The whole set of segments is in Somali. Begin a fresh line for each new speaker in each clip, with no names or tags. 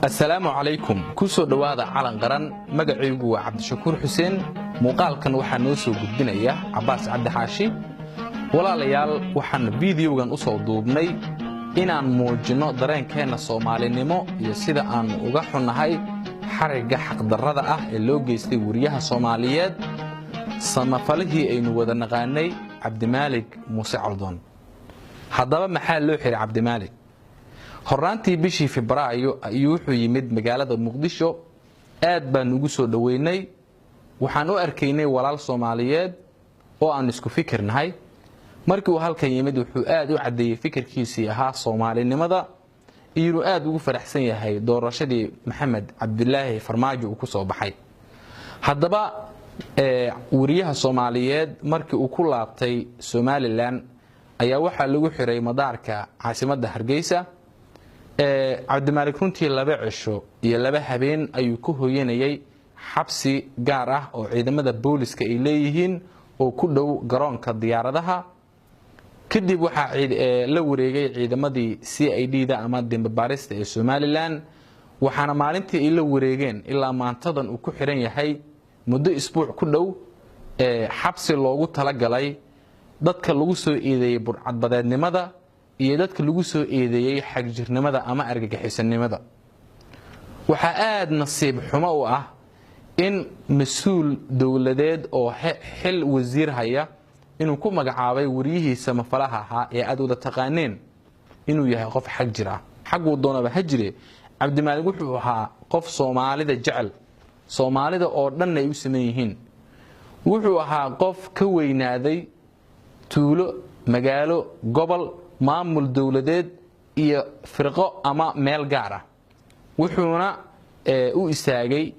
Assalaamu calaykum, ku soo dhowaada Calan Qaran. Magacaygu waa Cabdishakuur Xuseen. Muuqaalkan waxaa noo soo gudbinaya Cabbaas Cabdixaashi. Walaalayaal, waxaan fiidiyowgan u soo duubnay inaan muujinno dareenkeenna Soomaalinimo iyo sida aannu uga xunnahay xarigga xaqdarrada ah ee loo geystay weriyaha Soomaaliyeed, samafalihii aynu wada naqaanay, Cabdimaalig Muuse Coldoon. Haddaba, maxaa loo xihay Cabdimaalig? Horraantii bishii Febraayo ayuu wuxuu yimid magaalada Muqdisho. Aad baanu ugu soo dhoweynay. Waxaan u arkaynay walaal Soomaaliyeed oo aan isku fikir nahay. Markii uu halkan yimid, wuxuu aad u caddeeyey fikirkiisii ahaa Soomaalinimada iyo inuu aad ugu faraxsan yahay doorashadii Maxamed Cabdilaahi Farmaajo uu ku soo baxay. Haddaba, weriyaha Soomaaliyeed markii uu ku laabtay Somaliland ayaa waxaa lagu xiray madaarka caasimadda Hargeysa. Cabdimaalik runtii 2 cisho iyo 2 habeen ayuu ku hoyanayay xabsi gaar ah oo ciidamada booliska ay leeyihiin oo ku dhow garoonka diyaaradaha. Kadib waxaa la wareegay ciidamadii CID da ama dembibaarista ee Somaliland, waxaana maalintii ay la wareegeen ilaa maantadan uu ku xiran yahay muddo isbuuc ku dhow xabsi loogu talagalay dadka lagu soo eedeeyey burcadbadeednimada iyo dadka lagu soo eedeeyey xagjirnimada ama argagixisanimada. Waxaa aada nasiib xumo u ah in mas-uul dowladeed oo xil wasiir haya inuu ku magacaabay wariyihii samafalaha ahaa ee aad wada taqaaneen inuu yahay qof xag jir ah. Xagguu doonaba ha jire, Cabdimaalig wuxuu ahaa qof Soomaalida jecel, Soomaalida oo dhanna ay u saman yihiin. Wuxuu ahaa qof ka weynaaday tuulo, magaalo, gobol, maamul dowladeed iyo firqo ama meel gaar ah. Wuxuuna u istaagay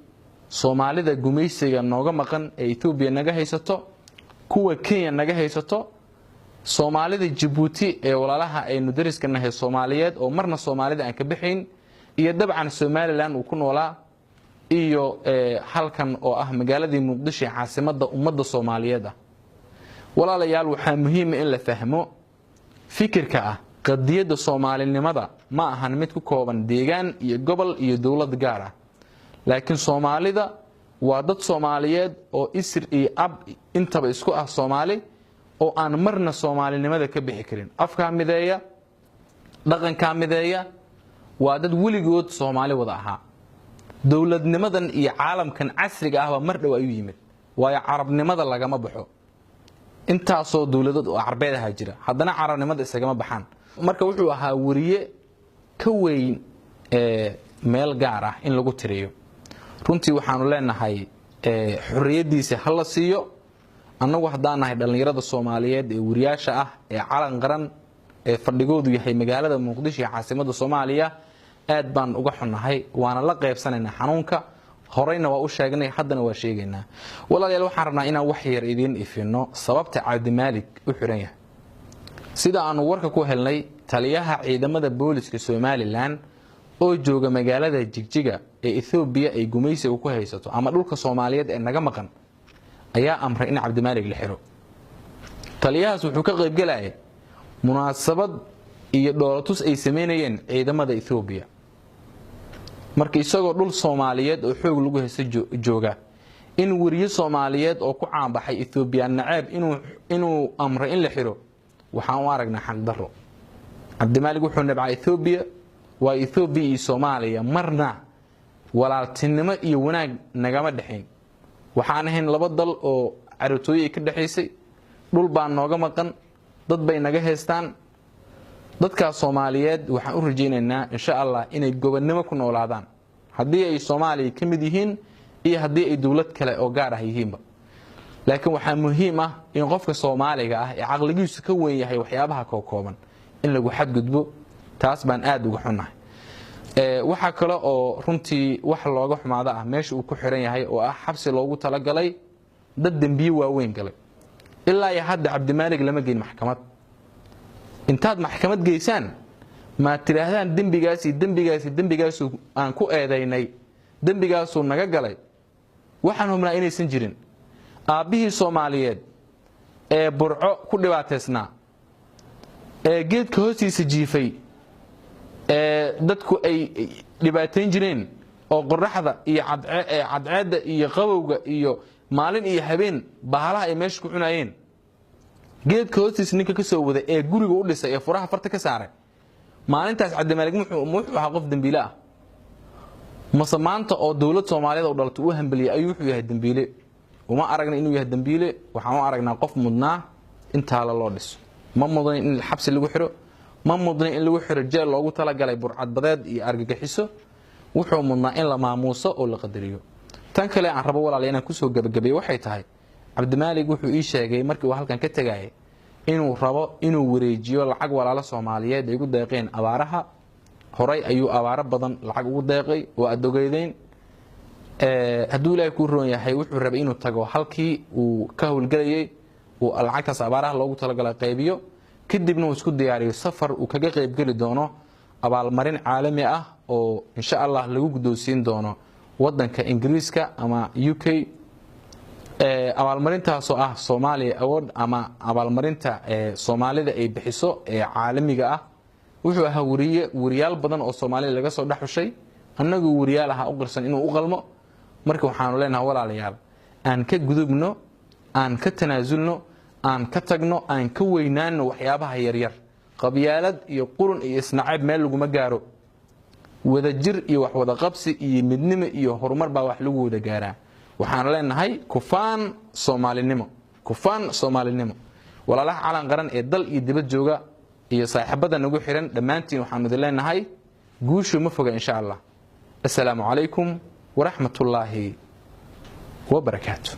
Soomaalida gumaysiga nooga maqan ee Etoobiya naga haysato, kuwa Kenya naga haysato, Soomaalida Jabuuti ee walaalaha aynu dariska nahay Soomaaliyeed oo marna Soomaalida aan ka baxayn, iyo dabcan Somaliland uu ku noolaa, iyo halkan oo ah magaaladii Muqdisho ee caasimadda ummadda Soomaaliyeed ah. Walaalayaal, waxaa muhiima in la fahmo fikirka ah qadiyadda Soomaalinimada ma ahan mid ku kooban deegaan iyo gobol iyo dowlad gaar ah, laakiin Soomaalida waa dad Soomaaliyeed oo isir iyo ab intaba isku ah Soomaali, oo aan marna Soomaalinimada ka bixi karin. Afkaa mideeya, dhaqankaa mideeya, waa dad weligood Soomaali wada ahaa. Dowladnimadan iyo caalamkan casriga ahba mar dhow ayuu yimid, waayo carabnimada lagama baxo. Intaasoo dowladood oo carbeed ahaa jira, haddana carabnimada isagama baxaan. Marka wuxuu ahaa weriye ka weyn meel gaar ah in lagu tiriyo. Runtii waxaanu leenahay xorriyaddiisa ha la siiyo. Annagu haddaan nahay dhallinyarada Soomaaliyeed ee weriyaasha ah ee Calan Qaran ee fadhigoodu yahay magaalada Muqdisho ee caasimadda Soomaaliya, aad baan uga xunnahay, waana la qaybsanaynaa xanuunka. Horeyna waa u sheegnay, haddana waa sheegaynaa. Walaalayaal, waxaan rabnaa inaan wax yar idiin ifino sababta Cabdimaalik u xiran yahay. Sida aanu warka ku helnay, taliyaha ciidamada booliska Somaliland oo jooga magaalada Jigjiga ee Ethoobiya ay gumaysiga ku haysato ama dhulka Soomaaliyeed ee naga maqan ayaa amray in Cabdimaalik la xiro. Taliyahaas wuxuu ka qaybgalayay munaasabad iyo dhoolatus ay samaynayeen ciidamada Ethoobiya. Marka isagoo dhul Soomaaliyeed oo xoog lagu haysto jooga, in weriye Soomaaliyeed oo ku caanbaxay Ethoobiya naceeb inuu amray in la xiro, waxaan u aragnaa xaqdarro. Cabdimaalig wuxuu nabcaa Ethoobiya. Waa Ethoobiya iyo Soomaaliya marna walaaltinimo iyo wanaag nagama dhexayn. Waxaan ahayn laba dal oo carotooye ay ka dhexaysay. Dhul baa nooga maqan, dad bay naga haystaan. Dadkaas Soomaaliyeed waxaan u rajaynaynaa, insha Allah, inay gobonnimo ku noolaadaan haddii ay Soomaaliya ka mid yihiin iyo haddii ay dowlad kale oo gaar ah yihiinba. Laakiin waxaa muhiim ah in qofka Soomaaliga ah ee caqligiisu ka weyn yahay waxyaabaha kookooban in lagu xadgudbo. Taas baan aada uga xunnahay. Waxaa kale oo runtii wax looga xumaado ah meesha uu ku xiran yahay oo ah xabsi loogu talagalay dad dembiye waaweyn galay. Ilaa iyo hadda Cabdimaalig lama geyn maxkamad. Intaad maxkamad geysaan, maad tidhaahdaan dembigaasi, dembigaasi, dembigaasu aan ku eedaynay, dembigaasuu naga galay? Waxaan hubnaa inaysan jirin. Aabbihii Soomaaliyeed ee Burco ku dhibaataysnaa ee geedka hoostiisa jiifay ee dadku ay dhibaatayn jireen oo qoraxda iyo cadceedda iyo qabowga iyo maalin iyo habeen bahalaha ay meesha ku cunayeen, geedka hoostiisa ninka ka soo wada ee guriga u dhisay ee furaha farta ka saaray, maalintaas Cabdimaalig muxuu ahaa qof dembiile ah? Mase maanta oo dowlad Soomaaliyeed oo dhalatay uu hambeliyey ayuu wuxuu yahay dembiile? Uma aragna inuu yahay dembiile. Waxaan u aragnaa qof mudnaa intaala loo dhiso. Ma mudnayn in xabsi lagu xiro, ma mudnayn in lagu xiro jeel loogu talagalay burcadbadeed iyo argagixiso. Wuxuu mudnaa in la maamuuso oo la qadariyo. Tan kale aan rabo, walaala, inaan kusoo gebagabeeyo waxay tahay, Cabdimaalig wuxuu ii sheegay markii uu halkan ka tegayay inuu rabo inuu wareejiyo lacag walaalo Soomaaliyeed ay ugu deeqeen abaaraha. Horay ayuu abaaro badan lacag ugu deeqay oo aad ogeydeyn. Hadduu Ilaahay kuu roon yahay, wuxuu rabay inuu tago halkii uu ka howlgelayey, uu lacagtaas abaaraha loogu talagalay qaybiyo, kadibna uu isku diyaariyo safar uu kaga qaybgeli doono abaalmarin caalami ah oo insha Allah lagu guddoonsiin doono wadanka Ingiriiska ama UK, abaalmarintaasoo ah Soomaaliya Award ama abaalmarinta Soomaalida ay bixiso ee caalamiga ah. Wuxuu ahaa wariye, wariyaal badan oo Soomaalida laga soo dhex xushay, annagu wariyaal ahaa u qirsan inuu u qalmo. Marka waxaanu leenahay, walaalayaal, aan ka gudubno, aan ka tanaasulno, aan ka tagno, aan ka weynaano waxyaabaha yaryar. Qabyaalad iyo qurun iyo isnacayb meel laguma gaaro. Wadajir iyo wax wada qabsi iyo midnimo iyo horumar baa wax lagu wada gaaraa. Waxaan leenahay kufaan Soomaalinimo, kufaan Soomaalinimo. Walaalaha Calan Qaran ee dal iyo dibad jooga iyo saaxiibada nagu xiran dhammaantiin, waxaanu idin leenahay guushu ma foga, insha Allah. Assalaamu calaykum waraxmatullaahi wabarakaatu.